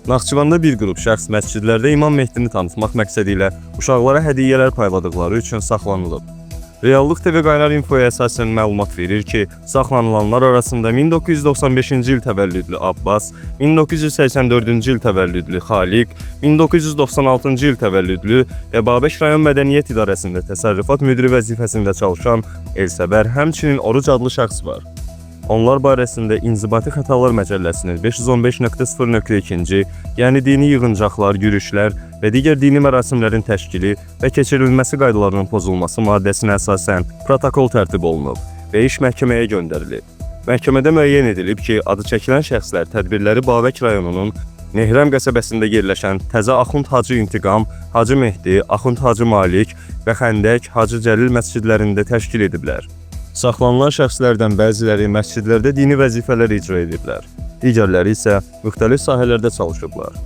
Naxçıvanda bir qrup şəxs məscidlərdə İmam Mehdini tanıtmaq məqsədi ilə uşaqlara hədiyyələr payladıqları üçün saxlanılıb. Reallıq TV Qaynar İnfoya əsasən məlumat verir ki, saxlanılanlar arasında 1995-ci il təvəllüdlü Abbas, 1984-cü il təvəllüdlü Xaliq, 1996-cı il təvəllüdlü və Babək rayon Mədəniyyət İdarəsində təsərrüfat müdiri vəzifəsində çalışan Elsəvər, həmçinin Oruc adlı şəxs var. Onlar barəsində İnzibati Xətalar Məcəlləsinin 515.0.2-ci, yəni dini yığıncaqlar, yürüşlər və digər dini mərasimlərin təşkili və keçirilməsi qaydalarının pozulması maddəsinə əsasən protokol tərtib olunub və iş məhkəməyə göndərilib. Məhkəmədə müəyyən edilib ki, adı çəkilən şəxslər tədbirləri Babək rayonunun Nehrəm qəsəbəsində yerləşən Təzə Axund Hacı İntiqam, Hacı Mehdi, Axund Hacı Malik və Xəndək Hacı Cəlil məscidlərində təşkil ediblər. Saxlanılan şəxslərdən bəziləri məscidlərdə dini vəzifələr icra ediblər. Digərləri isə müxtəlif sahələrdə çalışıblar.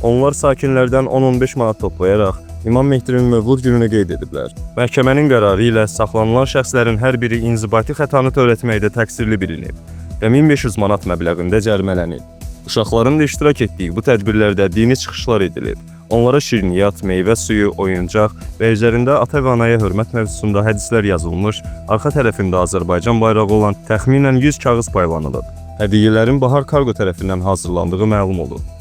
Onlar sakinlərdən 10-15 manat toplayaraq İmam Mehdinin mövlud gününü qeyd ediblər. Məhkəmənin qərarı ilə saxlanılan şəxslərin hər biri inzibati xətanı törətməkdə təqsirli bilinib və 1500 manat məbləğində cərimələnib. Uşaqların da iştirak etdiyi bu tədbirlərdə dini çıxışlar edilib. Onlara şirniyyat, meyvə suyu, oyuncaq və üzərində ata və anaya hörmət mövzusunda hədislər yazılmış, arxa tərəfində Azərbaycan bayrağı olan təxminən 100 kağız paylanılıb. Hədiyyələrin Bahar Kargo tərəfindən hazırlandığı məlum olub.